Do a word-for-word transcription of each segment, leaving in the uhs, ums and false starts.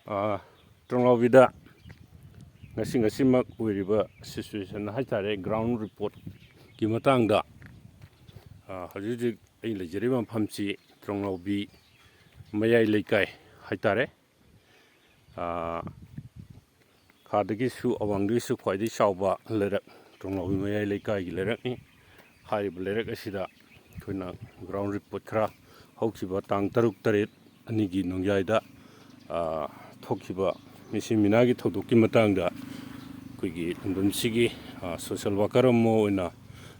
ꯑꯥ, ꯇ꯭ꯔꯣꯡꯂꯥꯎꯕꯤꯗ ꯉꯁꯤ ꯉꯁꯤꯃꯛ ꯑꯣꯏꯔꯤꯕ ꯁꯤꯆꯨꯋꯦꯁꯟ ꯍꯥꯏꯇꯥꯔꯦ, ꯒ꯭ꯔꯥꯎꯟ ꯔꯤꯄꯣꯔꯠꯀꯤ ꯃꯇꯥꯡꯗ, ꯑꯥ, ꯍꯧꯖꯤꯛ ꯍꯧꯖꯤꯛ ꯑꯩ ꯂꯩꯖꯔꯤꯕ ꯃꯐꯝꯁꯤ ꯇ꯭ꯔꯣꯡꯂꯥꯎꯕꯤ ꯃꯌꯥꯏ ꯂꯩꯀꯥꯏ ꯍꯥꯏꯇꯥꯔꯦ꯫ ꯑꯥ, ꯈꯥꯗꯒꯤꯁꯨ ꯑꯋꯥꯡꯗꯒꯤꯁꯨ ꯈ꯭ꯋꯥꯏꯗꯒꯤ ꯆꯥꯎꯕ ꯂꯩꯔꯛ, ꯇ꯭ꯔꯣꯡꯂꯥꯎꯕꯤ ꯃꯌꯥꯏ ꯂꯩꯀꯥꯏꯒꯤ ꯂꯩꯔꯛꯅꯤ꯫ ꯍꯥꯏꯔꯤꯕ ꯂꯩꯔꯛ ꯑꯁꯤꯗ ꯑꯩꯈꯣꯏꯅ ꯒ꯭ꯔꯥꯎꯟ ꯔꯤꯄꯣꯔꯠ ꯈꯔ, ꯍꯧꯈꯤꯕ ꯇꯥꯡ ꯇꯔꯨꯛ ꯇꯔꯦꯠ ꯑꯅꯤꯒꯤ ꯅꯣꯡꯌꯥꯏꯗ, ꯑꯥ, ꯊꯣꯛꯈꯤꯕ ꯃꯤꯁꯤ ꯃꯤꯅꯥꯒꯤ ꯊꯧꯗꯣꯛꯀꯤ ꯃꯇꯥꯡꯗ ꯑꯩꯈꯣꯏꯒꯤ ꯂꯝꯗꯝꯁꯤꯒꯤ, ꯑꯥ, ꯁꯣꯁꯦꯜ ꯋꯥꯀꯔ ꯑꯃ ꯑꯣꯏꯅ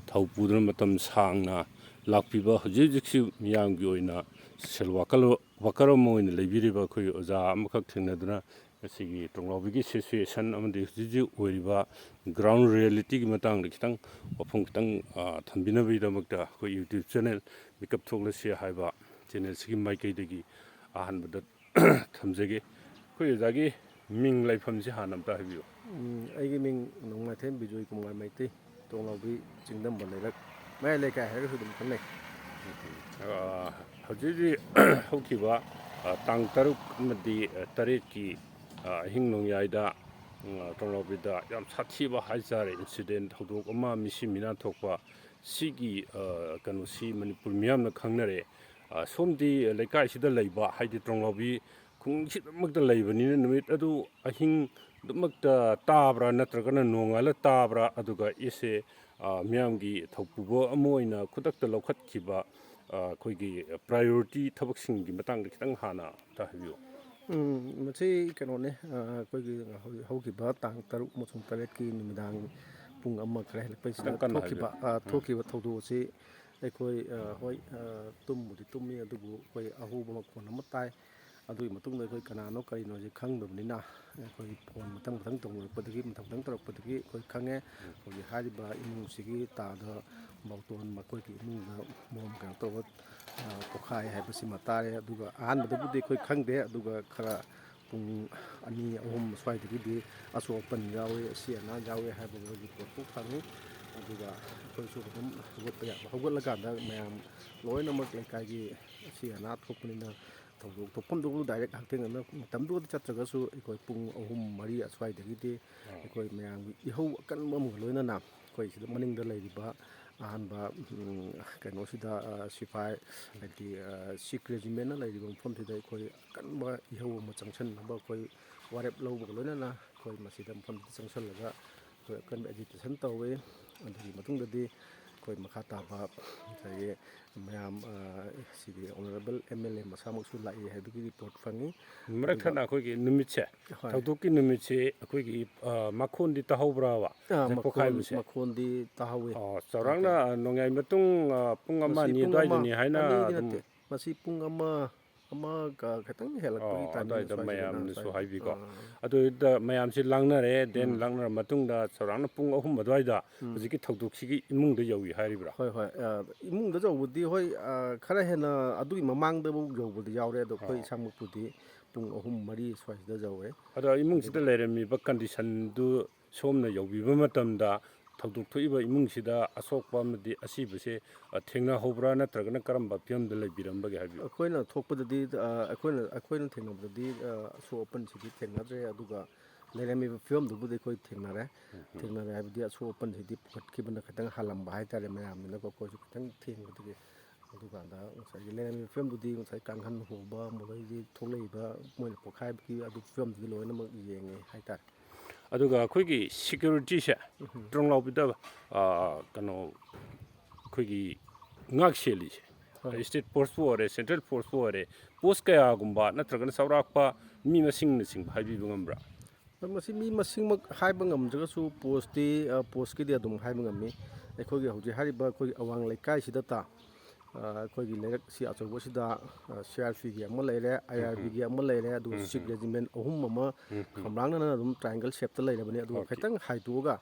ꯊꯧ ꯄꯨꯗꯨꯅ ꯃꯇꯝ ꯁꯥꯡꯅ ꯂꯥꯛꯄꯤꯕ, ꯍꯧꯖꯤꯛ ꯍꯧꯖꯤꯛꯁꯤ ꯃꯤꯌꯥꯝꯒꯤ ꯑꯣꯏꯅ ꯁꯣꯁꯦꯜ ꯋꯥꯀꯔ, ꯋꯥꯀꯔ ꯑꯃ ꯑꯣꯏꯅ ꯂꯩꯕꯤꯔꯤꯕ ꯑꯩꯈꯣꯏꯒꯤ ꯑꯣꯖꯥ ꯑꯃꯈꯛ ꯊꯦꯡꯅꯗꯨꯅ ꯉꯁꯤꯒꯤ ꯇ꯭ꯔꯣꯡꯂꯥꯎꯕꯤꯒꯤ ꯁꯤꯆꯨꯋꯦꯁꯟ ꯑꯃꯗꯤ ꯍꯧꯖꯤꯛ ꯍꯧꯖꯤꯛ ꯑꯣꯏꯔꯤꯕ ꯒ꯭ꯔꯥꯎꯟ ꯔꯤꯌꯦꯂꯤꯇꯤꯒꯤ ꯃꯇꯥꯡꯗ ꯈꯤꯇꯪ ꯋꯥꯐꯝ ꯈꯤꯇꯪ, ꯑ, ꯊꯝꯕꯤꯅꯕꯒꯤꯗꯃꯛꯇ ꯑꯩꯈꯣꯏ YouTube ꯆꯦꯅꯦꯜ ꯃꯤꯀꯞ ꯊꯣꯛꯂꯁꯤ ꯍꯥꯏꯕ ꯆꯦꯅꯦꯜꯁꯤꯒꯤ ꯃꯥꯏꯀꯩꯗꯒꯤ ꯑꯍꯥꯟꯕꯗ ꯊꯝꯖꯒꯦ꯫ ꯑꯩꯈꯣꯏ ꯑꯣꯖꯥꯒꯤ ꯃꯤꯡ ꯂꯩꯐꯝꯁꯤ ꯍꯥꯟꯅ ꯑꯝꯇ ꯍꯥꯏꯕꯤꯌꯨ꯫ ꯎꯝ, ꯑꯩꯒꯤ ꯃꯤꯡ ꯅꯣꯡꯃꯥꯏꯊꯦꯝ ꯕꯤꯖꯣꯏ ꯀꯨꯃꯥꯔ ꯃꯩꯇꯩ, ꯇꯣꯡꯂꯥꯎꯕꯤ ꯆꯤꯡꯗꯝꯕ ꯂꯩꯔꯛ, ꯃꯌꯥꯏ ꯂꯩꯀꯥꯏ ꯍꯥꯏꯔꯒꯁꯨ ꯑꯗꯨꯝ ꯈꯪꯅꯩ꯫ ꯑ, ꯍꯧꯖꯤꯛ ꯍꯧꯖꯤꯛ ꯍꯧꯈꯤꯕ, ꯑ, ꯇꯥꯡ ꯇꯔꯨꯛ ꯑꯃꯗꯤ, ꯑ, ꯇꯔꯦꯠꯀꯤ, ꯑ, ꯑꯍꯤꯡ ꯅꯣꯡꯌꯥꯏꯗ, ꯎꯝ, ꯇꯣꯡꯂꯥꯎꯕꯤꯗ ꯌꯥꯝ ꯁꯥꯊꯤꯕ ꯍꯥꯏꯇꯥꯔꯦ ꯏꯟꯁꯤꯗꯦꯟ, ꯊꯧꯗꯣꯛ ꯑꯃ ꯃꯤꯁꯤ ꯃꯤꯅꯥ ꯊꯣꯛꯄ, ꯁꯤꯒꯤ, ꯑ, ꯀꯩꯅꯣꯁꯤ ꯃꯅꯤꯄꯨꯔ ꯃꯤꯌꯥꯝꯅ ꯈꯪꯅꯔꯦ꯫ ꯑ, ꯁꯣꯝꯗꯤ ꯂꯩꯀꯥꯏꯁꯤꯗ ꯂꯩꯕ, ꯍꯥꯏꯗꯤ ꯇ꯭ꯔꯣꯡꯂꯥꯎꯕꯤ ꯈꯨꯡꯒꯪꯁꯤꯗꯃꯛꯇ ꯂꯩꯕꯅꯤꯅ ꯅꯨꯃꯤꯠ ꯑꯗꯨ ꯑꯍꯤꯡꯗꯨꯃꯛꯇ ꯇꯥꯕ꯭ꯔꯥ ꯅꯠꯇ꯭ꯔꯒꯅ ꯅꯣꯡꯉꯥꯜꯂ ꯇꯥꯕ꯭ꯔꯥ? ꯑꯗꯨꯒ ꯏꯁꯦ, ꯑ, ꯃꯤꯌꯥꯝꯒꯤ ꯊꯧꯄꯨꯕ ꯑꯃ ꯑꯣꯏꯅ ꯈꯨꯗꯛꯇ ꯂꯧꯈꯠꯈꯤꯕ, ꯑ, ꯑꯩꯈꯣꯏꯒꯤ ꯄ꯭ꯔꯥꯏꯌꯣꯔꯤꯇꯤ ꯊꯕꯛꯁꯤꯡꯒꯤ ꯃꯇꯥꯡꯗ ꯈꯤꯇꯪ ꯍꯥꯟꯅ ꯑꯝꯇ ꯍꯥꯏꯕꯤꯌꯨ꯫ ꯎꯝ, ꯃꯁꯤ ꯀꯩꯅꯣꯅꯦ, ꯑ, ꯑꯩꯈꯣꯏꯒꯤ ꯍꯧ-, ꯍꯧꯈꯤꯕ ꯇꯥꯡ ꯇꯔꯨꯛ ꯑꯃꯁꯨꯡ ꯇꯔꯦꯠꯀꯤ ꯅꯨꯃꯤꯗꯥꯡ ꯄꯨꯡ ꯑꯃ ꯈꯔ ꯍꯦꯜꯂꯛꯄꯩꯁꯤꯗ ꯈꯤꯇꯪ ꯀꯟꯅ ꯊꯣꯛꯈꯤꯕ, ꯍꯥꯏꯕꯤꯌꯨ꯫ ꯑ, ꯎꯝ꯫ ꯊꯣꯛꯈꯤꯕ ꯊꯧꯗꯣꯛ ꯑꯁꯤ ꯑꯩꯈꯣꯏ, ꯑ, ꯍꯣꯏ, ꯑ, ꯇꯨꯝꯕꯨꯗꯤ ꯇꯨꯝꯃꯤ, ꯑꯗꯨꯕꯨ ꯑꯩꯈꯣꯏ ꯑꯍꯧꯕ ꯃꯈꯣꯟ ꯑꯃ ꯇꯥꯏ꯫ ꯑꯗꯨꯒꯤ ꯃꯇꯨꯡꯗ ꯑꯩꯈꯣꯏ ꯀꯅꯥꯅꯣ ꯀꯔꯤꯅꯣꯁꯦ ꯈꯪꯗꯕꯅꯤꯅ, ꯑꯩꯈꯣꯏ ꯐꯣꯟ ꯃꯊꯪ ꯃꯊꯪ ꯇꯧꯅꯔꯛꯄꯗꯒꯤ, ꯃꯊꯪ ꯃꯊꯪ ꯇꯧꯔꯛꯄꯗꯒꯤ ꯑꯩꯈꯣꯏ ꯈꯪꯉꯦ꯫ ꯎꯝ꯫ ꯍꯧꯖꯤꯛ ꯍꯥꯏꯔꯤꯕ ꯏꯃꯨꯡꯁꯤꯒꯤ ꯇꯥꯗ ꯕꯥꯎꯇꯣꯟ ꯃꯈꯣꯏꯒꯤ ꯏꯃꯨꯡꯗ ꯕꯣꯝ ꯀꯩꯅꯣ ꯇꯧꯕ, ꯑ, ꯄꯣꯛꯈꯥꯏ ꯍꯥꯏꯕꯁꯤꯃ ꯇꯥꯔꯦ꯫ ꯑꯗꯨꯒ ꯑꯍꯥꯟꯕꯗꯕꯨꯗꯤ ꯑꯩꯈꯣꯏ ꯈꯪꯗꯦ, ꯑꯗꯨꯒ ꯈꯔ ꯄꯨꯡ ꯑꯅꯤ, ꯑꯍꯨꯝ ꯁ꯭ꯋꯥꯏꯗꯒꯤꯗꯤ ꯑꯁꯣꯛ ꯑꯄꯟ ꯌꯥꯎꯋꯤ, ꯑꯁꯤ ꯑꯅꯥ ꯌꯥꯎꯋꯤ ꯍꯥꯏꯕꯒꯤ ꯔꯤꯄꯣꯔꯠ ꯐꯥꯎ ꯐꯪꯉꯤ꯫ ꯑꯗꯨꯒ ꯑꯩꯈꯣꯏꯁꯨ ꯑꯗꯨꯝ ꯍꯧꯒꯠꯄ ꯌꯥꯕ ꯍꯧꯒꯠꯂꯀꯥꯟꯗ ꯃꯌꯥꯝ ꯂꯣꯏꯅꯃꯛ ꯂꯩꯀꯥꯏꯒꯤ ꯑꯁꯤ ꯑꯅꯥ ꯊꯣꯛꯄꯅꯤꯅ ꯊꯧꯗꯣꯛ ꯊꯣꯛꯐꯝꯗꯨꯕꯨ ꯗꯥꯏꯔꯦꯛ ꯍꯛꯊꯦꯡꯅꯅ ꯃꯇꯝꯗꯨꯗ ꯆꯠꯇ꯭ꯔꯒꯁꯨ, ꯑꯩꯈꯣꯏ ꯄꯨꯡ ꯑꯍꯨꯝ ꯃꯔꯤ ꯑꯁ꯭ꯋꯥꯏꯗꯒꯤꯗꯤ ꯑꯩꯈꯣꯏ ꯃꯌꯥꯝꯒꯤ ꯏꯍꯧ ꯑꯀꯟꯕ ꯑꯃꯒ ꯂꯣꯏꯅꯅ ꯑꯩꯈꯣꯏ ꯁꯤꯗ ꯃꯅꯤꯡꯗ ꯂꯩꯔꯤꯕ ꯑꯍꯥꯟꯕ, ꯎꯝ, ꯀꯩꯅꯣꯁꯤꯗ, ꯑ, ꯁꯤꯐꯥꯏ, ꯍꯥꯏꯗꯤ, ꯑ, ꯁꯤꯈ ꯔꯦꯖꯤꯃꯦꯟꯅ ꯂꯩꯔꯤꯕ ꯃꯐꯝꯁꯤꯗ ꯑꯩꯈꯣꯏ ꯑꯀꯟꯕ ꯏꯍꯧ ꯑꯃ ꯆꯪꯁꯤꯟꯅꯕ ꯑꯩꯈꯣꯏ ꯋꯥꯔꯦꯞ ꯂꯧꯕꯒ ꯂꯣꯏꯅꯅ ꯑꯩꯈꯣꯏ ꯃꯁꯤꯗ ꯃꯐꯝꯁꯤꯗ ꯆꯪꯁꯤꯜꯂꯒ ꯑꯩꯈꯣꯏ ꯑꯀꯟꯕ ꯑꯦꯖꯤꯇꯦꯁꯟ ꯇꯧꯋꯤ꯫ ꯑꯗꯨꯒꯤ ꯃꯇꯨꯡꯗꯗꯤ ꯑꯩꯈꯣꯏ ꯃꯈꯥ ꯇꯥꯕ ꯉꯁꯥꯏꯒꯤ ꯃꯌꯥꯝ, ꯑ, ꯁꯤꯒꯤ ꯑꯣꯅꯔꯦꯕꯜ ꯑꯦꯝ ꯑꯦꯜ ꯑꯦ ꯃꯁꯥꯃꯛꯁꯨ ꯂꯥꯛꯏ ꯍꯥꯏꯕꯒꯤ ꯔꯤꯄꯣꯔꯠ ꯐꯪꯉꯤ꯫ ꯃꯔꯛ ꯑꯗꯨꯒ ꯊꯠꯅ ꯑꯩꯈꯣꯏꯒꯤ ꯅꯨꯃꯤꯠꯁꯦ, ꯍꯣꯏ꯫ ꯊꯧꯗꯣꯛꯀꯤ ꯅꯨꯃꯤꯠꯁꯦ ꯑꯩꯈꯣꯏꯒꯤ, ꯑ, ꯃꯈꯣꯟꯗꯤ ꯇꯥꯍꯧꯕ꯭ꯔꯕ? ꯑ, ꯃꯈꯣꯟ-, ꯄꯣꯛꯈꯥꯏꯕꯁꯦ? ꯃꯈꯣꯟꯗꯤ ꯇꯥꯍꯧꯋꯤ꯫ ꯑꯣ, ꯆꯥꯎꯔꯥꯛꯅ, ꯑ, ꯅꯣꯡꯌꯥꯏ ꯃꯇꯨꯡ, ꯑ, ꯄꯨꯡ ꯑꯃ ꯃꯁꯤ ꯑꯅꯤ ꯄꯨꯡ ꯑꯃ ꯑꯗꯨꯋꯥꯏꯗꯅꯤ ꯍꯥꯏꯅ ꯑꯅꯤꯗꯤ ꯑꯗꯨꯝ ꯅꯠꯇꯦ꯫ ꯃꯁꯤ ꯄꯨꯡ ꯑꯃ, ꯑꯃꯒ ꯈꯤꯇꯪ ꯍꯦꯜꯂꯛꯄꯒꯤ ꯑꯣ, timing ꯑꯗꯨꯋꯥꯏꯗ ꯑꯁ꯭ꯋꯥꯏꯁꯤꯗꯅ ꯃꯌꯥꯝꯅꯁꯨ ꯑꯁ꯭ꯋꯥꯏꯁꯤꯗ꯫ ꯍꯥꯏꯕꯤꯀꯣ꯫ ꯑꯥ꯫ ꯑꯗꯨꯗ ꯃꯌꯥꯝꯁꯤ ꯂꯥꯡꯅꯔꯦ, then ꯎꯝ꯫ ꯂꯥꯡꯅꯔ ꯃꯇꯨꯡꯗ ꯆꯥꯎꯔꯥꯛꯅ ꯄꯨꯡ ꯑꯍꯨꯝ ꯑꯗꯨꯋꯥꯏꯗ ꯎꯝ꯫ ꯍꯧꯖꯤꯛꯀꯤ ꯊꯧꯗꯣꯛꯁꯤꯒꯤ ꯏꯃꯨꯡꯗ ꯌꯧꯏ ꯍꯥꯏꯔꯤꯕ꯭ꯔꯥ? ꯍꯣꯏ, ꯍꯣꯏ꯫ ꯑ, ꯏꯃꯨꯡꯗ ꯌꯧꯕꯗꯤ ꯍꯣꯏ, ꯑ, ꯈꯔ ꯍꯦꯟꯅ ꯑꯗꯨꯒꯤ ꯃꯃꯥꯡꯗꯐꯥꯎ ꯌꯧꯕꯗꯤ ꯌꯥꯎꯔꯦ, ꯑꯗꯣ ꯑꯩꯈꯣꯏ ꯑꯣ꯫ ꯏꯁꯥꯃꯛꯄꯨꯗꯤ ꯄꯨꯡ ꯑꯍꯨꯝ ꯃꯔꯤ ꯁ꯭ꯋꯥꯏꯁꯤꯗ ꯌꯧꯔꯦ꯫ ꯑꯗꯣ ꯏꯃꯨꯡꯁꯤꯗ ꯑꯗꯨꯒ ꯂꯩꯔꯝꯃꯤꯕ conditionꯗꯨ ꯁꯣꯝꯅ ꯌꯧꯕꯤꯕ ꯃꯇꯝꯗ ꯊꯧꯗꯣꯛ ꯊꯣꯛꯏꯕ ꯏꯃꯨꯡꯁꯤꯗ ꯑꯁꯣꯛꯄ ꯑꯃꯗꯤ ꯑꯁꯤꯕꯁꯦ, ꯑ, ꯊꯦꯡꯅꯍꯧꯕ꯭ꯔꯥ, ꯅꯠꯇ꯭ꯔꯒꯅ ꯀꯔꯝꯕ ꯐꯤꯕꯝꯗ ꯂꯩꯕꯤꯔꯝꯕꯒꯦ ꯍꯥꯏꯕꯤꯌꯨ꯫ ꯑꯩꯈꯣꯏꯅ ꯊꯣꯛꯄꯗꯗꯤ, ꯑ, ꯑꯩꯈꯣꯏꯅ, ꯑꯩꯈꯣꯏꯅ ꯊꯦꯡꯅꯕꯗꯗꯤ, ꯑ, ꯑꯁꯣꯛ ꯑꯄꯟꯁꯤꯗꯤ ꯊꯦꯡꯅꯗ꯭ꯔꯦ꯫ ꯑꯗꯨꯒ ꯂꯩꯔꯝꯃꯤꯕ ꯐꯤꯕꯝꯗꯨꯕꯨꯗꯤ ꯑꯩꯈꯣꯏ ꯊꯦꯡꯅꯔꯦ꯫ ꯎꯝ, ꯎꯝ꯫ ꯊꯦꯡꯅꯔꯦ ꯍꯥꯏꯕꯗꯤ ꯑꯁꯣꯛ ꯑꯄꯟꯁꯤꯗꯤ ꯄꯨꯈꯠꯈꯤꯕꯅ ꯈꯤꯇꯪ ꯍꯥꯜꯂꯝꯕ ꯍꯥꯏꯇꯥꯔꯦ, ꯃꯌꯥꯝꯅꯤꯅꯀꯣ ꯑꯩꯈꯣꯏꯁꯨ ꯈꯤꯇꯪ ꯊꯦꯡꯕꯗꯒꯤ꯫ ꯑꯗꯨꯀꯥꯟꯗ ꯉꯁꯥꯏꯒꯤ ꯂꯩꯔꯝꯃꯤꯕ ꯐꯤꯕꯝꯗꯨꯗꯤ ꯉꯁꯥꯏ ꯀꯥꯡꯈꯟ ꯍꯣꯕ, ꯃꯗꯩꯗꯤ ꯊꯣꯛꯂꯛꯏꯕ ꯃꯣꯏꯅ ꯄꯣꯛꯈꯥꯏꯕꯒꯤ ꯑꯗꯨ ꯐꯤꯕꯝꯗꯨꯗꯤ ꯂꯣꯏꯅꯃꯛ ꯌꯦꯡꯉꯦ ꯍꯥꯏꯇꯥꯔꯦ꯫ ꯑꯗꯨꯒ ꯑꯩꯈꯣꯏꯒꯤ securityꯁꯦ, ꯎꯝ꯫ ꯇ꯭ꯔꯣꯡꯂꯥꯎꯕꯤꯗ, ꯑ, ꯀꯩꯅꯣ, ꯑꯩꯈꯣꯏꯒꯤ ꯉꯥꯛ ꯁꯦꯜꯂꯤꯁꯦ, ꯍꯣꯏ꯫ State forceꯄꯨ ꯑꯣꯏꯔꯦ, central forceꯄꯨ ꯑꯣꯏꯔꯦ, post ꯀꯌꯥꯒꯨꯝꯕ ꯅꯠꯇ꯭ꯔꯒꯅ ꯆꯥꯎꯔꯥꯛꯄ ꯃꯤ ꯃꯁꯤꯡꯅꯆꯤꯡꯕ ꯍꯥꯏꯕꯤꯕ ꯉꯝꯕ꯭ꯔꯥ? ꯃꯁꯤ ꯃꯤ ꯃꯁꯤꯡꯃꯛ ꯍꯥꯏꯕ ꯉꯝꯗ꯭ꯔꯒꯁꯨ, postꯇꯤ, ꯑ, postꯀꯤꯗꯤ ꯑꯗꯨꯝ ꯍꯥꯏꯕ ꯉꯝꯃꯤ꯫ ꯑꯩꯈꯣꯏꯒꯤ ꯍꯧꯖꯤꯛ ꯍꯥꯏꯔꯤꯕ ꯑꯩꯈꯣꯏꯒꯤ ꯑꯋꯥꯡ ꯂꯩꯀꯥꯏꯁꯤꯗ ꯇꯥ-, ꯑ, ꯑꯩꯈꯣꯏꯒꯤ ꯂꯩꯔꯛꯁꯤ ꯑꯆꯧꯕꯁꯤꯗ, ꯑ, CRPꯒꯤ ꯑꯃ ꯂꯩꯔꯦ, ꯎꯝ, ꯎꯝ꯫ IRBꯒꯤ ꯑꯃ ꯂꯩꯔꯦ, ꯑꯗꯨꯒ ꯎꯝ, ꯁꯤꯈ ꯎꯝ꯫ ꯔꯦꯖꯤꯃꯦꯟ ꯑꯍꯨꯝ ꯑꯃ ꯎꯝ, ꯎꯝ꯫ ꯈꯝꯂꯥꯡꯅꯅ ꯑꯗꯨꯝ triangle shapeꯇ ꯂꯩꯔꯕꯅꯤ꯫ ꯑꯗꯨꯒ OK꯫ ꯈꯤꯇꯪ ꯍꯥꯏꯗꯣꯛꯑꯒ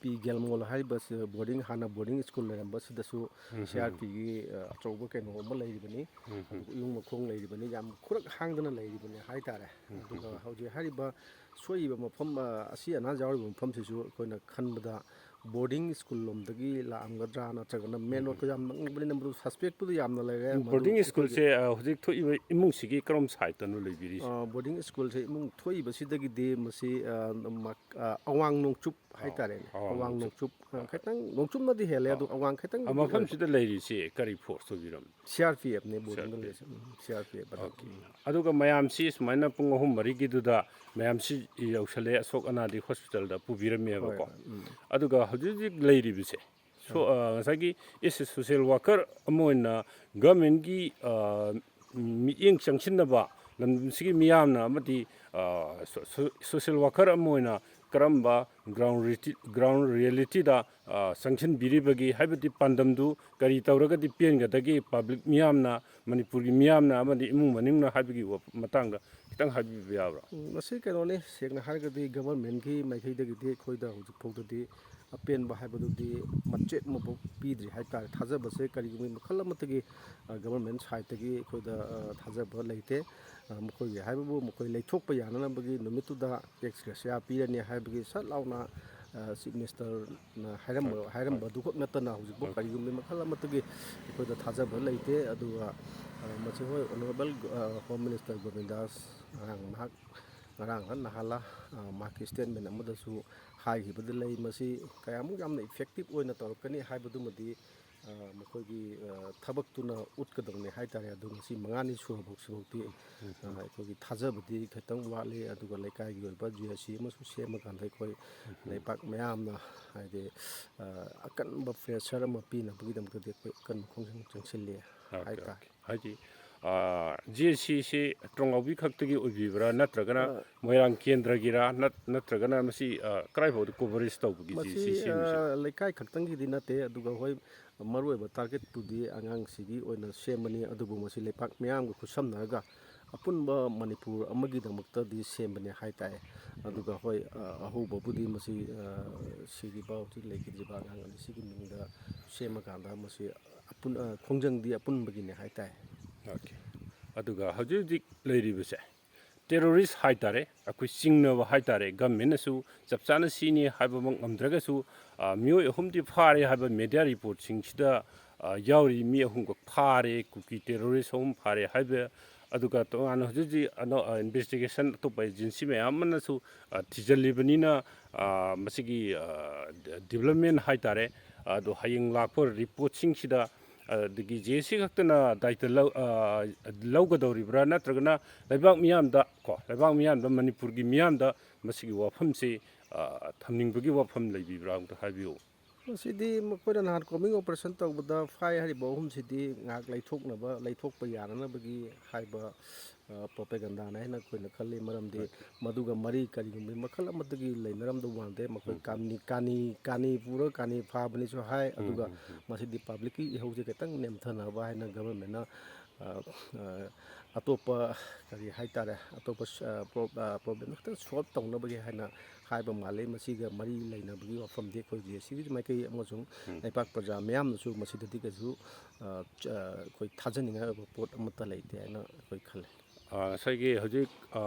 ꯄꯤ ꯒꯦꯜꯃꯣꯜ ꯍꯥꯏꯔꯤꯕ ꯁꯤ boarding, ꯍꯥꯟꯅ boarding school ꯂꯩꯔꯝꯕ ꯁꯤꯗꯁꯨ ꯎꯝ, ꯎꯝ꯫ CRPꯒꯤ, ꯑ, ꯑꯆꯧꯕ ꯀꯩꯅꯣ ꯑꯃ ꯂꯩꯔꯤꯕꯅꯤ꯫ ꯎꯝ, ꯎꯝ꯫ ꯑꯗꯨꯒ ꯏꯌꯨꯡ ꯃꯈꯣꯡ ꯂꯩꯔꯤꯕꯅꯤ, ꯌꯥꯝ ꯈꯨꯔꯛ ꯍꯥꯡꯗꯅ ꯂꯩꯔꯤꯕꯅꯤ ꯍꯥꯏꯇꯥꯔꯦ꯫ ꯎꯝ, ꯎꯝ, ꯑꯗꯨꯒ ꯎꯝ꯫ ꯍꯧꯖꯤꯛ ꯍꯥꯏꯔꯤꯕ ꯁꯣꯛꯏꯕ ꯃꯐꯝ, ꯑ, ꯑꯁꯤ ꯑꯅꯥ ꯌꯥꯎꯔꯤꯕ ꯃꯐꯝꯁꯤꯁꯨ ꯑꯩꯈꯣꯏꯅ ꯈꯟꯕꯗ ꯕꯣꯔꯗꯤꯡ ꯁ꯭ꯀꯨꯜ ꯂꯣꯝꯗꯒꯤ ꯂꯥꯛꯑꯝꯒꯗ꯭ꯔꯥ, ꯅꯠꯇ꯭ꯔꯒꯅ ꯃꯦꯟ ꯔꯣꯗꯀ ꯌꯥꯝ ꯅꯛꯅꯕꯅꯤꯅ ꯃꯗꯨ ꯁꯁꯄꯦꯛꯄꯨꯗꯤ ꯌꯥꯝꯅ ꯂꯩꯔꯦ꯫ ꯃꯗꯨ ꯕꯣꯔꯗꯤꯡ ꯑꯩꯈꯣꯏꯒꯤ ꯁ꯭ꯀꯨꯜꯁꯦ, ꯑ, ꯍꯧꯖꯤꯛ ꯊꯣꯛꯏꯕ ꯏꯃꯨꯡꯁꯤꯒꯤ ꯀꯔꯣꯝ ꯁꯥꯏꯠꯇꯅꯣ ꯂꯩꯕꯤꯔꯤꯁꯦ? ꯑ, ꯕꯣꯔꯗꯤꯡ ꯁ꯭ꯀꯨꯜꯁꯦ ꯏꯃꯨꯡ ꯊꯣꯛꯏꯕꯁꯤꯗꯒꯤꯗꯤ ꯃꯁꯤ, ꯑ, ꯃ-, ꯑ, ꯑꯋꯥꯡ ꯅꯣꯡꯆꯨꯞ ꯑꯥ, ꯍꯥꯏꯇꯥꯔꯦꯅꯦ꯫ ꯑꯋꯥꯡ ꯑꯋꯥꯡ ꯅꯣꯡꯆꯨꯞ꯫ ꯅꯣꯡꯆꯨꯞ, ꯑ, ꯈꯤꯇꯪ ꯅꯣꯡꯆꯨꯞꯅꯗꯤ ꯍꯦꯜꯂꯦ, ꯑꯗꯨ ꯑꯥ, ꯑꯋꯥꯡ ꯈꯤꯇꯪ ꯑ, ꯃꯐꯝꯁꯤꯗ ꯂꯩꯔꯤꯁꯤ ꯀꯔꯤ ꯐꯣꯔꯁ ꯑꯣꯏꯕꯤꯔꯝ? ꯁꯤ ꯑꯥꯔ ꯄꯤ ꯑꯦꯐꯅꯦ ꯕꯣꯔꯗꯤꯡꯗ ꯁꯤ ꯑꯥꯔ ꯄꯤ ꯑꯦꯐ꯫ ꯂꯩꯔꯤꯁꯦ꯫ ꯎꯝ, ꯁꯤ ꯑꯥꯔ ꯄꯤ ꯑꯦꯐ ꯑꯗ꯫ ꯑꯣꯀꯦ꯫ ꯎꯝ꯫ ꯑꯗꯨꯒ ꯃꯌꯥꯝꯁꯤ ꯁꯨꯃꯥꯏꯅ ꯄꯨꯡ ꯑꯍꯨꯝ ꯃꯔꯤꯒꯤꯗꯨꯗ ꯃꯌꯥꯝꯁꯤ ꯌꯧꯁꯜꯂꯦ, ꯑꯁꯣꯛ ꯑꯅꯥꯗꯤ ꯍꯣꯁꯄꯤꯇꯥꯜꯗ ꯍꯣꯏ, ꯄꯨꯕꯤꯔꯝꯃꯦꯕꯀꯣ꯫ ꯍꯣꯏ, ꯎꯝ꯫ ꯑꯗꯨꯒ ꯍꯧꯖꯤꯛ ꯍꯧꯖꯤꯛ ꯂꯩꯔꯤꯕꯁꯦ, ꯁꯣ-, ꯎꯝ꯫ ꯑ, ꯉꯁꯥꯏꯒꯤ ꯑꯦꯁ ꯑꯦ ꯁꯣꯁꯤꯌꯦꯜ ꯋꯥꯀꯔ ꯑꯃ ꯑꯣꯏꯅ ꯒꯃꯦꯟꯒꯤ, ꯑ, ꯃꯤꯠꯌꯦꯡ ꯆꯪꯁꯤꯟꯅꯕ ꯂꯝꯗꯝꯁꯤꯒꯤ ꯃꯤꯌꯥꯝꯅ ꯑꯃꯗꯤ, ꯑ, ꯁꯣ-, ꯁꯣ-, ꯁꯣꯁꯤꯌꯦꯜ ꯋꯥꯀꯔ ꯑꯃ ꯑꯣꯏꯅ ꯀꯔꯝꯕ ꯒ꯭ꯔꯥꯎꯟ ꯔꯤꯇꯤ-, ꯒ꯭ꯔꯥꯎꯟ ꯔꯤꯌꯦꯂꯤꯇꯤꯗ, ꯑ, ꯆꯪꯁꯤꯟꯕꯤꯔꯤꯕꯒꯤ, ꯍꯥꯏꯕꯗꯤ ꯄꯥꯟꯗꯝꯗꯨ ꯀꯔꯤ ꯇꯧꯔꯒꯗꯤ ꯄꯦꯟꯒꯗꯒꯦ, ꯄꯕ꯭ꯂꯤꯛ ꯃꯤꯌꯥꯝꯅ, ꯃꯅꯤꯄꯨꯔꯒꯤ ꯃꯤꯌꯥꯝꯅ ꯑꯃꯗꯤ ꯏꯃꯨꯡ ꯃꯅꯨꯡꯅ ꯍꯥꯏꯕꯒꯤ ꯋꯥ-, ꯃꯇꯥꯡꯗ ꯈꯤꯇꯪ ꯍꯥꯏꯕꯤꯕ ꯌꯥꯕ꯭ꯔꯥ? ꯎꯝ, ꯃꯁꯤ ꯀꯩꯅꯣꯅꯤ, ꯁꯦꯡꯅ ꯍꯥꯏꯔꯒꯗꯤ ꯒꯕꯔꯃꯦꯟꯒꯤ ꯃꯥꯏꯀꯩꯗꯒꯤꯗꯤ ꯑꯩꯈꯣꯏꯗ ꯍꯧꯖꯤꯛ ꯐꯥꯎꯗꯗꯤ ꯑꯄꯦꯟꯕ ꯍꯥꯏꯕꯗꯨꯗꯤ ꯃꯆꯦꯠ ꯑꯃꯐꯥꯎ ꯄꯤꯗ꯭ꯔꯤ ꯍꯥꯏꯇꯥꯔꯦ꯫ ꯊꯥꯖꯕꯁꯦ ꯀꯔꯤꯒꯨꯝꯕ ꯃꯈꯜ ꯑꯃꯠꯇꯒꯤ, ꯑ, ꯒꯕꯔꯃꯦꯟ ꯁꯥꯏꯠꯇꯒꯤ ꯑꯩꯈꯣꯏꯗ, ꯑ, ꯊꯥꯖꯕ ꯂꯩꯇꯦ꯫ ꯑ, ꯃꯈꯣꯏꯒꯤ ꯍꯥꯏꯕꯕꯨ ꯃꯈꯣꯏ ꯂꯩꯊꯣꯛꯄ ꯌꯥꯅꯅꯕꯒꯤ ꯅꯨꯃꯤꯠꯇꯨꯗ ꯑꯦꯛꯁ ꯒ꯭ꯔꯦꯁꯤꯌꯥ ꯄꯤꯔꯅꯤ ꯍꯥꯏꯕꯒꯤ ꯁꯠ ꯂꯥꯎꯅ, ꯑ, ꯆꯤꯐ ꯃꯤꯅꯤꯁꯇꯔꯅ ꯍꯥꯏꯔꯝꯕ, ꯍꯣꯏ, ꯍꯣꯏ꯫ ꯍꯥꯏꯔꯝꯕꯗꯨꯈꯛ ꯅꯠꯇꯅ ꯍꯧꯖꯤꯛꯐꯥꯎ ꯍꯣꯏ꯫ ꯀꯔꯤꯒꯨꯝꯕ ꯃꯈꯜ ꯑꯃꯠꯇꯒꯤ ꯑꯩꯈꯣꯏꯗ ꯊꯥꯖꯕ ꯂꯩꯇꯦ꯫ ꯑꯗꯨꯒ, ꯑ, ꯃꯁꯤ ꯍꯣꯏ, ꯑꯣꯅꯔꯦꯕꯜ, ꯑ, ꯍꯣꯝ ꯃꯤꯅꯤꯁꯇꯔ ꯒꯣꯕꯤꯟꯗꯥꯁ ꯉꯔꯥꯡ ꯅꯍꯥꯛ ꯉꯔꯥꯡꯂ ꯅꯍꯥꯟꯂ, ꯑ, ꯃꯍꯥꯛꯀꯤ ꯁ꯭ꯇꯦꯠꯃꯦꯟ ꯑꯃꯗꯁꯨ ꯍꯥꯏꯈꯤꯕꯗ ꯂꯩ꯫ ꯃꯁꯤ ꯀꯌꯥꯃꯨꯛ ꯌꯥꯝꯅ ꯏꯐꯦꯛꯇꯤꯞ ꯑꯣꯏꯅ ꯇꯧꯔꯛꯀꯅꯤ ꯍꯥꯏꯕꯗꯨꯃꯗꯤ, ꯑ, ꯃꯈꯣꯏꯒꯤ, ꯑ, ꯊꯕꯛꯇꯨꯅ ꯎꯠꯀꯗꯧꯅꯤ ꯍꯥꯏꯇꯥꯔꯦ꯫ ꯑꯗꯨ ꯉꯁꯤ ꯃꯉꯥꯅꯤ ꯁꯨꯔꯐꯥꯎ ꯁꯤꯐꯥꯎꯗꯤ, ꯎꯝ꯫ ꯑ, ꯑꯩꯈꯣꯏꯒꯤ ꯊꯥꯖꯕꯗꯤ ꯈꯤꯇꯪ ꯋꯥꯠꯂꯤ꯫ ꯑꯗꯨꯒ ꯂꯩꯀꯥꯏꯒꯤ ꯑꯣꯏꯕ ꯖꯤ ꯑꯥꯏ ꯁꯤ ꯑꯃꯁꯨ ꯁꯦꯝꯃꯀꯥꯟꯗ ꯑꯩꯈꯣꯏ ꯎꯝ꯫ ꯂꯩꯄꯥꯛ ꯃꯌꯥꯝꯅ ꯍꯥꯏꯗꯤ, ꯑ, ꯑꯀꯟꯕ ꯄ꯭ꯔꯦꯁꯔ ꯑꯃ ꯄꯤꯅꯕꯒꯤꯗꯃꯛꯇꯗꯤ ꯑꯩꯈꯣꯏ ꯑꯀꯟꯕ ꯈꯣꯡꯖꯪ ꯆꯪꯁꯤꯜꯂꯤ ꯑꯣꯀꯦ, ꯍꯥꯏꯇꯥꯔꯦ꯫ ꯑꯣꯀꯦ꯫ ꯍꯥꯏꯗꯤ, ꯑ, ꯖꯤ ꯑꯥꯏ ꯁꯤꯁꯤ ꯇ꯭ꯔꯣꯡꯂꯥꯎꯕꯤ ꯈꯛꯇꯒꯤ ꯑꯣꯏꯕꯤꯕ꯭ꯔꯥ, ꯅꯠꯇ꯭ꯔꯒꯅ ꯑ, ꯃꯣꯏꯔꯥꯡ ꯀꯦꯟꯗ꯭ꯔꯒꯤꯔꯥ, ꯅꯠ-, ꯅꯠꯇ꯭ꯔꯒꯅ ꯃꯁꯤ, ꯑ, ꯀꯗꯥꯏ ꯐꯥꯎꯗ ꯀꯣꯚꯔꯦꯖ ꯇꯧꯕꯒꯤ ꯖꯤ ꯑꯥꯏ ꯁꯤ ꯃꯁꯤ, ꯁꯦꯝꯃꯤꯁꯦ? ꯑ, ꯂꯩꯀꯥꯏ ꯈꯛꯇꯪꯒꯤꯗꯤ ꯅꯠꯇꯦ, ꯑꯗꯨꯒ ꯍꯣꯏ, ꯃꯔꯨꯑꯣꯏꯕ ꯇꯥꯔꯒꯦꯠꯄꯨꯗꯤ ꯑꯉꯥꯡꯁꯤꯒꯤ ꯑꯣꯏꯅ ꯁꯦꯝꯕꯅꯤ, ꯑꯗꯨꯕꯨ ꯃꯁꯤ ꯂꯩꯄꯥꯛ ꯃꯤꯌꯥꯝꯒ ꯈꯨꯠꯁꯝꯅꯔꯒ ꯑꯄꯨꯟꯕ ꯃꯅꯤꯄꯨꯔ ꯑꯃꯒꯤꯗꯃꯛꯇꯗꯤ ꯁꯦꯝꯕꯅꯤ ꯍꯥꯏꯇꯥꯔꯦ꯫ ꯑꯗꯨꯒ ꯍꯣꯏ, ꯑ, ꯑꯍꯧꯕꯕꯨꯗꯤ ꯃꯁꯤ, ꯑ, ꯁꯤꯈꯤꯕ, ꯍꯧꯖꯤꯛ ꯂꯩꯈꯤꯗ꯭ꯔꯤꯕ ꯑꯉꯥꯡ ꯑꯅꯤꯁꯤꯒꯤ ꯃꯤꯡꯗ ꯁꯦꯝꯃꯀꯥꯟꯗ ꯃꯁꯤ ꯑꯄꯨꯟ-, ꯑ, ꯈꯣꯡꯖꯪꯗꯤ ꯑꯄꯨꯟꯕꯒꯤꯅꯦ ꯍꯥꯏꯇꯥꯔꯦ꯫ ꯑꯣꯀꯦ꯫ ꯑꯗꯨꯒ ꯍꯧꯖꯤꯛ ꯍꯧꯖꯤꯛ ꯂꯩꯔꯤꯕꯁꯦ, ꯇꯦꯔꯣꯔꯤꯁ ꯍꯥꯏꯇꯥꯔꯦ, ꯑꯩꯈꯣꯏ ꯆꯤꯡꯅꯕ ꯍꯥꯏꯇꯥꯔꯦ, ꯒꯃꯦꯟꯅꯁꯨ ꯆꯞ ꯆꯥꯅ ꯁꯤꯅꯤ ꯍꯥꯏꯕꯃꯛ ꯉꯝꯗ꯭ꯔꯒꯁꯨ, ꯑ, ꯃꯤꯑꯣꯏ ꯑꯍꯨꯝꯗꯤ ꯐꯥꯔꯦ ꯍꯥꯏꯕ ꯃꯦꯗꯤꯌꯥ ꯔꯤꯄꯣꯔꯠꯁꯤꯡꯁꯤꯗ, ꯑ, ꯌꯥꯎꯔꯤ ꯃꯤ ꯑꯍꯨꯝꯈꯛ ꯐꯥꯔꯦ, ꯀꯨꯀꯤ ꯇꯦꯔꯣꯔꯤꯁ ꯑꯍꯨꯝ ꯐꯥꯔꯦ ꯍꯥꯏꯕ꯫ ꯑꯗꯨꯒ ꯇꯣꯉꯥꯟꯅ ꯍꯧꯖꯤꯛ ꯍꯧꯖꯤꯛ ꯑꯅꯧ-, ꯑ, ꯏꯟꯚꯦꯁꯇꯤꯒꯦꯁꯟ ꯑꯇꯣꯞꯄ ꯑꯦꯖꯦꯟꯁꯤ ꯃꯌꯥꯝ ꯑꯃꯅꯁꯨ, ꯑ, ꯊꯤꯖꯤꯜꯂꯤꯕꯅꯤꯅ, ꯑ, ꯃꯁꯤꯒꯤ, ꯑ, ꯗ-, ꯗꯤꯕ꯭ꯂꯞꯃꯦꯟ ꯍꯥꯏꯇꯥꯔꯦ, ꯑꯗꯣ ꯍꯌꯦꯡ ꯂꯥꯛꯄ ꯔꯤꯄꯣꯔꯠꯁꯤꯡꯁꯤꯗ, ꯑꯗꯒꯤ ꯖꯦ ꯑꯦꯁ ꯁꯤ ꯈꯛꯇꯅ ꯗꯥꯏꯇ ꯂꯧ-, ꯑ, ꯂꯧꯒꯗꯧꯔꯤꯕ꯭ꯔꯥ, ꯅꯠꯇ꯭ꯔꯒꯅ ꯂꯩꯕꯥꯛ ꯃꯤꯌꯥꯝꯗ ꯀꯣ, ꯂꯩꯕꯥꯛ ꯃꯤꯌꯥꯝꯗ, ꯃꯅꯤꯄꯨꯔꯒꯤ ꯃꯤꯌꯥꯝꯗ ꯃꯁꯤꯒꯤ ꯋꯥꯐꯝꯁꯤ, ꯑ, ꯊꯝꯅꯤꯡꯕꯒꯤ ꯋꯥꯐꯝ ꯂꯩꯕꯤꯕ꯭ꯔꯥ ꯑꯝꯇ ꯍꯥꯏꯕꯤꯌꯨ꯫ ꯃꯁꯤꯗꯤ ꯃꯈꯣꯏꯅ ꯅꯍꯥꯟ ꯀꯣꯝꯕꯤꯡ ꯑꯣꯄꯔꯦꯁꯟ ꯇꯧꯕꯗ ꯐꯥꯏ ꯍꯥꯏꯔꯤꯕ ꯑꯍꯨꯝꯁꯤꯗꯤ ꯉꯥꯏꯍꯥꯛ ꯂꯩꯊꯣꯛꯅꯕ, ꯂꯩꯊꯣꯛꯄ ꯌꯥꯅꯅꯕꯒꯤ ꯍꯥꯏꯕ, ꯑ, ꯄ꯭ꯔꯣꯄꯦꯒꯟꯗꯥꯅꯦ ꯍꯥꯏꯅ ꯑꯩꯈꯣꯏꯅ ꯈꯜꯂꯤ꯫ ꯃꯔꯝꯗꯤ ꯍꯣꯏ꯫ ꯃꯗꯨꯒ ꯃꯔꯤ ꯀꯔꯤꯒꯨꯝꯕ ꯃꯈꯜ ꯑꯃꯠꯇꯒꯤ ꯂꯩꯅꯔꯝꯗꯧ ꯃꯥꯟꯗꯦ꯫ ꯃꯈꯣꯏ ꯎꯝ, ꯎꯝ꯫ ꯀꯥꯅꯤ, ꯀꯥꯅꯤ, ꯀꯥꯅꯤ ꯄꯨꯔ ꯀꯥꯅꯤ ꯐꯥꯕꯅꯤꯁꯨ ꯍꯥꯏ꯫ ꯎꯝ, ꯑꯗꯨꯒ ꯎꯝ, ꯎꯝ꯫ ꯃꯁꯤꯗꯤ ꯄꯕ꯭ꯂꯤꯛꯀꯤ ꯏꯍꯧꯁꯦ ꯈꯤꯇꯪ ꯅꯦꯝꯊꯅꯕ ꯍꯥꯏꯅ ꯒꯚꯔꯟꯃꯦꯟꯅ, ꯑ, ꯑ, ꯑꯇꯣꯞꯄ ꯀꯔꯤ ꯍꯥꯏꯇꯥꯔꯦ, ꯑꯇꯣꯞꯄ ꯁ-, ꯑ, ꯄ꯭ꯔꯣ-, ꯑ, ꯄ꯭ꯔꯣꯕ꯭ꯂꯦꯝ ꯈꯤꯇꯪ ꯁꯣꯜꯕ ꯇꯧꯅꯕꯒꯤ ꯍꯥꯏꯅ ꯍꯥꯏꯕ ꯃꯥꯜꯂꯤ꯫ ꯃꯁꯤꯒ ꯃꯔꯤ ꯂꯩꯅꯕꯒꯤ ꯋꯥꯐꯝꯗꯤ ꯑꯩꯈꯣꯏ ꯖꯦ ꯑꯦꯁ ꯁꯤꯒꯤ ꯃꯥꯏꯀꯩ ꯑꯃꯁꯨꯡ ꯎꯝ꯫ ꯂꯩꯄꯥꯛ ꯄ꯭ꯔꯖꯥ ꯃꯤꯌꯥꯝꯅꯁꯨ ꯃꯁꯤꯗꯗꯤ ꯀꯩꯁꯨ, ꯑ, ꯆ-, ꯑ, ꯑꯩꯈꯣꯏ ꯊꯥꯖꯅꯤꯡꯉꯥꯏ ꯑꯣꯏꯕ ꯄꯣꯠ ꯑꯃꯠꯇ ꯂꯩꯇꯦ ꯍꯥꯏꯅ ꯑꯩꯈꯣꯏ ꯈꯜꯂꯤ꯫ ꯑ, ꯉꯁꯥꯏꯒꯤ ꯍꯧꯖꯤꯛ, ꯑ,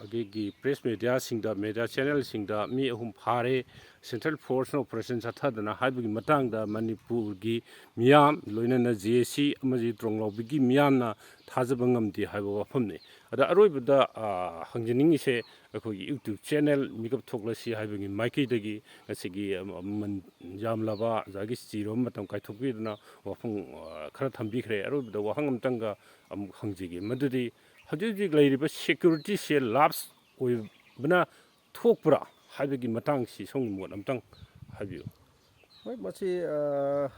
ꯑꯩꯈꯣꯏꯒꯤ ꯄ꯭ꯔꯦꯁ ꯃꯦꯗꯤꯌꯥꯁꯤꯡꯗ, ꯃꯦꯗꯤꯌꯥ ꯆꯦꯅꯦꯜꯁꯤꯡꯗ ꯃꯤ ꯑꯍꯨꯝ ꯐꯥꯔꯦ, ꯁꯦꯟꯇ꯭ꯔꯦꯜ ꯐꯣꯔꯁꯅ ꯑꯣꯄꯔꯦꯁꯟ ꯆꯠꯊꯗꯅ ꯍꯥꯏꯕꯒꯤ ꯃꯇꯥꯡꯗ ꯃꯅꯤꯄꯨꯔꯒꯤ ꯃꯤꯌꯥꯝ, ꯂꯣꯏꯅꯅ ꯖꯦ ꯑꯦꯁ ꯁꯤ ꯑꯃꯗꯤ ꯇ꯭ꯔꯣꯡꯂꯥꯎꯕꯤꯒꯤ ꯃꯤꯌꯥꯝꯅ ꯊꯥꯖꯕ ꯉꯝꯗꯦ ꯍꯥꯏꯕ ꯋꯥꯐꯝꯅꯤ꯫ ꯑꯗ ꯑꯔꯣꯏꯕꯗ, ꯑ, ꯍꯪꯖꯅꯤꯡꯉꯤꯁꯦ, ꯑꯩꯈꯣꯏꯒꯤ YouTube ꯆꯦꯅꯦꯜ ꯃꯤꯀꯞ ꯊꯣꯛꯂꯁꯤ ꯍꯥꯏꯕꯒꯤ ꯃꯥꯏꯀꯩꯗꯒꯤ ꯉꯁꯤꯒꯤ, ꯑ, ꯃꯃꯜ ꯌꯥꯝꯂꯕ ꯉꯁꯥꯏꯒꯤ ꯆꯤꯔꯕ ꯃꯇꯝ ꯀꯥꯏꯊꯣꯛꯄꯤꯗꯨꯅ ꯋꯥꯐꯝ, ꯑ, ꯈꯔ ꯊꯝꯕꯤꯈ꯭ꯔꯦ꯫ ꯑꯔꯣꯏꯕꯗ ꯋꯥꯍꯪ ꯑꯃꯇꯪꯒ ꯑꯃꯨꯛ ꯍꯪꯖꯒꯦ꯫ ꯃꯗꯨꯗꯤ ꯍꯧꯖꯤꯛ ꯍꯧꯖꯤꯛ ꯂꯩꯔꯤꯕ ꯁꯦꯀ꯭ꯌꯨꯔꯤꯇꯤꯁꯦ ꯂꯥꯞꯁ ꯑꯣꯏꯕꯅ ꯊꯣꯛꯄ꯭ꯔꯥ ꯍꯥꯏꯕꯒꯤ ꯃꯇꯥꯡꯁꯤ ꯁꯣꯝꯒꯤ ꯃꯣꯠ ꯑꯃꯇꯪ ꯍꯥꯏꯕꯤꯌꯨ꯫ ꯍꯣꯏ, ꯃꯁꯤ, ꯑ,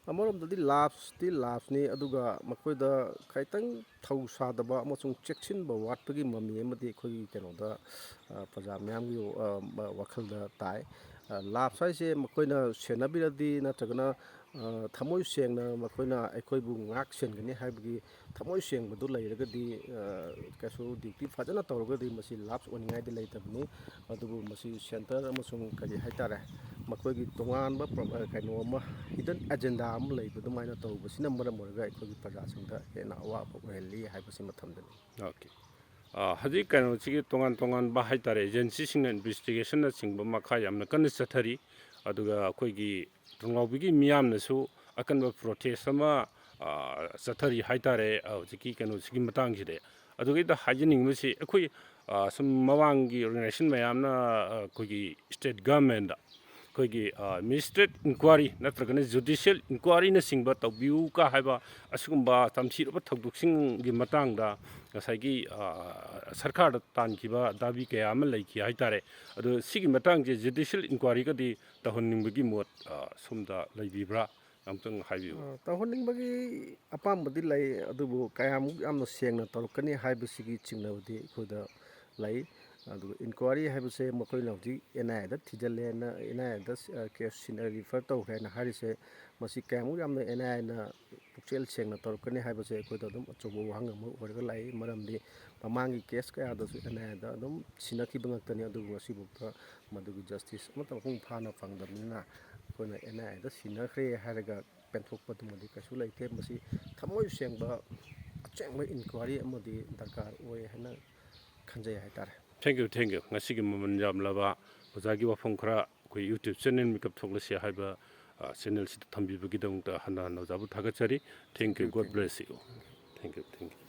ꯑꯃꯔꯣꯝꯗꯗꯤ ꯂꯥꯞꯁꯇꯤ ꯂꯥꯞꯁꯅꯤ, ꯑꯗꯨꯒ ꯃꯈꯣꯏꯗ ꯈꯤꯇꯪ ꯊꯧꯁꯥꯗꯕ ꯑꯃꯁꯨꯡ ꯆꯦꯛꯁꯤꯟꯕ ꯋꯥꯠꯄꯒꯤ ꯃꯃꯤ ꯑꯃꯗꯤ ꯑꯩꯈꯣꯏꯒꯤ ꯀꯩꯅꯣꯗ, ꯑ, ꯄ꯭ꯔꯖꯥ ꯃꯤꯌꯥꯝꯒꯤ, ꯑ, ꯋꯥꯈꯜꯗ ꯇꯥꯏ꯫ ꯑ, ꯂꯥꯞꯁ ꯍꯥꯏꯁꯦ ꯃꯈꯣꯏꯅ ꯁꯦꯟꯅꯕꯤꯔꯗꯤ ꯅꯠꯇ꯭ꯔꯒꯅ, ꯑ, ꯊꯃꯣꯏ ꯁꯦꯡꯅ ꯃꯈꯣꯏꯅ ꯑꯩꯈꯣꯏꯕꯨ ꯉꯥꯛ ꯁꯦꯟꯒꯅꯤ ꯍꯥꯏꯕꯒꯤ ꯊꯃꯣꯏ ꯁꯦꯡꯕꯗꯨ ꯂꯩꯔꯒꯗꯤ, ꯑ, ꯀꯩꯁꯨ ꯗ꯭ꯌꯨꯇꯤ ꯐꯖꯅ ꯇꯧꯔꯒꯗꯤ ꯃꯁꯤ ꯂꯥꯞꯁ ꯑꯣꯏꯅꯤꯡꯉꯥꯏꯗꯤ ꯂꯩꯇꯕꯅꯤ꯫ ꯑꯗꯨꯕꯨ ꯃꯁꯤ ꯁꯦꯟꯇꯔ ꯑꯃꯁꯨꯡ ꯀꯔꯤ ꯍꯥꯏꯇꯥꯔꯦ, ꯃꯈꯣꯏꯒꯤ ꯇꯣꯉꯥꯟꯕ ꯄ꯭ꯔꯣ-, ꯑ, ꯀꯩꯅꯣ ꯑꯃ, ꯍꯤꯗꯟ ꯑꯦꯖꯦꯟꯗꯥ ꯑꯃ ꯂꯩꯕ ꯑꯗꯨꯃꯥꯏꯅ ꯇꯧꯕꯁꯤꯅ ꯃꯔꯝ ꯑꯣꯏꯔꯒ ꯑꯩꯈꯣꯏꯒꯤ ꯄ꯭ꯔꯖꯥꯁꯤꯡꯗ ꯍꯦꯟꯅ ꯑꯋꯥꯕ ꯑꯣꯏꯍꯜꯂꯤ ꯍꯥꯏꯕꯁꯤꯃ ꯊꯝꯖꯅꯤꯡꯏ꯫ ꯑꯣꯀꯦ꯫ ꯑ, ꯍꯧꯖꯤꯛ ꯀꯩꯅꯣꯁꯤꯒꯤ ꯇꯣꯉꯥꯟ ꯇꯣꯉꯥꯟꯕ ꯍꯥꯏꯇꯥꯔꯦ, ꯑꯦꯖꯦꯟꯁꯤꯁꯤꯡꯅ ꯏꯟꯚꯦꯁꯇꯤꯒꯦꯁꯟꯅꯆꯤꯡꯕ ꯃꯈꯥ ꯌꯥꯝꯅ ꯀꯟꯅ ꯆꯠꯊꯔꯤ꯫ ꯑꯗꯨꯒ ꯑꯩꯈꯣꯏꯒꯤ ꯊꯣꯡꯖꯥꯎꯕꯤꯒꯤ ꯃꯤꯌꯥꯝꯅꯁꯨ ꯑꯀꯟꯕ ꯄ꯭ꯔꯣꯇꯦꯁ ꯑꯃ, ꯑ, ꯆꯠꯊꯔꯤ ꯍꯥꯏꯇꯥꯔꯦ, ꯑ, ꯍꯧꯖꯤꯛꯀꯤ ꯀꯩꯅꯣꯁꯤꯒꯤ ꯃꯇꯥꯡꯁꯤꯗ꯫ ꯑꯗꯨꯒ ꯑꯩꯅ ꯍꯥꯏꯖꯅꯤꯡꯕꯁꯤ, ꯑꯩꯈꯣꯏ, ꯑ, ꯁꯨꯝ ꯃꯃꯥꯡꯒꯤ ꯑꯣꯔꯒꯅꯥꯏꯖꯦꯁꯟ ꯃꯌꯥꯝꯅ, ꯑ, ꯑꯩꯈꯣꯏꯒꯤ ꯁ꯭ꯇꯦꯠ ꯒꯚꯔꯟꯃꯦꯟꯗ ꯑꯩꯈꯣꯏꯒꯤ, ꯑ, ꯑꯦꯗꯃꯤꯅꯤꯁꯇ꯭ꯔꯦꯠ ꯏꯟꯀ꯭ꯋꯥꯔꯤ ꯅꯠꯇ꯭ꯔꯒꯅ ꯖꯨꯗꯤꯁꯤꯌꯦꯜ ꯏꯟꯀ꯭ꯋꯥꯔꯤꯅꯆꯤꯡꯕ ꯇꯧꯕꯤꯌꯨ ꯀ ꯍꯥꯏꯕ ꯑꯁꯤꯒꯨꯝꯕ ꯇꯝꯊꯤꯔꯕ ꯊꯧꯗꯣꯛꯁꯤꯡꯒꯤ ꯃꯇꯥꯡꯗ ꯉꯁꯥꯏꯒꯤ, ꯑ, ꯁꯔꯀꯥꯔꯗ ꯇꯥꯟꯈꯤꯕ ꯗꯥꯕꯤ ꯀꯌꯥ ꯑꯃ ꯂꯩꯈꯤ ꯍꯥꯏꯇꯥꯔꯦ꯫ ꯑꯗꯣ ꯁꯤꯒꯤ ꯃꯇꯥꯡꯁꯦ ꯖꯨꯗꯤꯁꯤꯌꯦꯜ ꯏꯟꯀ꯭ꯋꯥꯔꯤꯒꯗꯤ ꯇꯧꯍꯟꯅꯤꯡꯕꯒꯤ ꯃꯣꯠ, ꯑ, ꯁꯣꯝꯗ ꯂꯩꯕꯤꯕ꯭ꯔꯥ? ꯑꯝꯇꯪ ꯍꯥꯏꯕꯤꯌꯨ꯫ ꯑ, ꯇꯧꯍꯟꯅꯤꯡꯕꯒꯤ ꯑꯄꯥꯝꯕꯗꯤ ꯂꯩ, ꯑꯗꯨꯕꯨ ꯀꯌꯥꯃꯨꯛ ꯌꯥꯝꯅ ꯁꯦꯡꯅ ꯇꯧꯔꯛꯀꯅꯤ ꯍꯥꯏꯕꯁꯤꯒꯤ ꯆꯤꯡꯅꯕꯗꯤ ꯑꯩꯈꯣꯏꯗ ꯂꯩ꯫ ꯑꯗꯨꯒ ꯏꯟꯀ꯭ꯋꯥꯔꯤ ꯍꯥꯏꯕꯁꯦ ꯃꯈꯣꯏꯅ ꯍꯧꯖꯤꯛ ꯑꯦꯟ ꯑꯥꯏ ꯑꯦꯗ ꯊꯤꯖꯤꯜꯂꯦꯅ, ꯑꯦꯟ ꯑꯥꯏ ꯑꯦꯗ, ꯑ, ꯀꯦꯁ ꯁꯤꯟꯅ ꯔꯤꯐꯔ ꯇꯧꯈ꯭ꯔꯦꯅ ꯍꯥꯏꯔꯤꯁꯦ, ꯃꯁꯤ ꯀꯌꯥꯃꯨꯛ ꯌꯥꯝꯅ ꯑꯦꯟ ꯑꯥꯏ ꯑꯦꯅ ꯄꯨꯛꯆꯦꯜ ꯁꯦꯡꯅ ꯇꯧꯔꯛꯀꯅꯤ ꯍꯥꯏꯕꯁꯦ ꯑꯩꯈꯣꯏꯗ ꯑꯗꯨꯝ ꯑꯆꯧꯕ ꯋꯥꯍꯪ ꯑꯃ ꯑꯣꯏꯔꯒ ꯂꯥꯛꯏ꯫ ꯃꯔꯝꯗꯤ ꯃꯃꯥꯡꯒꯤ ꯀꯦꯁ ꯀꯌꯥꯗꯁꯨ ꯑꯦꯟ ꯑꯥꯏ ꯑꯦꯗ ꯑꯗꯨꯝ ꯁꯤꯟꯅꯈꯤꯕ ꯉꯥꯛꯇꯅꯤ, ꯑꯗꯨꯕꯨ ꯉꯁꯤꯐꯥꯎꯗ ꯃꯗꯨꯒꯤ ꯖꯁꯇꯤꯁ ꯑꯃꯠꯇ ꯃꯄꯨꯡ ꯐꯥꯅ ꯐꯪꯗꯕꯅꯤꯅ ꯑꯩꯈꯣꯏꯅ ꯑꯦꯟ ꯑꯥꯏ ꯑꯦꯗ ꯁꯤꯟꯅꯈ꯭ꯔꯦ ꯍꯥꯏꯔꯒ ꯄꯦꯟꯊꯣꯛꯄꯗꯨꯃꯗꯤ ꯀꯩꯁꯨ ꯂꯩꯇꯦ꯫ ꯃꯁꯤ ꯊꯃꯣꯏ ꯁꯦꯡꯕ, ꯑꯁꯦꯡꯕ ꯏꯟꯀ꯭ꯋꯥꯔꯤ ꯑꯃꯗꯤ ꯗꯔꯀꯥꯔ ꯑꯣꯏ ꯍꯥꯏꯅ ꯈꯟꯖꯩ ꯍꯥꯏꯇꯥꯔꯦ꯫ Thank you, thank you꯫ ꯉꯁꯤꯒꯤ ꯃꯃꯜ ꯌꯥꯝꯂꯕ ꯑꯣꯖꯥꯒꯤ ꯋꯥꯐꯝ ꯈꯔ ꯑꯩꯈꯣꯏ YouTube ꯆꯦꯅꯦꯜ ꯃꯤꯀꯞ ꯊꯣꯛꯂꯁꯤ ꯍꯥꯏꯕ, ꯑ, ꯆꯦꯅꯦꯜꯁꯤꯗ ꯊꯝꯕꯤꯕꯒꯤꯗꯃꯛꯇ ꯍꯟꯅ ꯍꯟꯅ ꯑꯣꯖꯥꯕꯨ ꯊꯥꯒꯠꯆꯔꯤ꯫ Thank you, God bless you꯫ Thank you, thank you꯫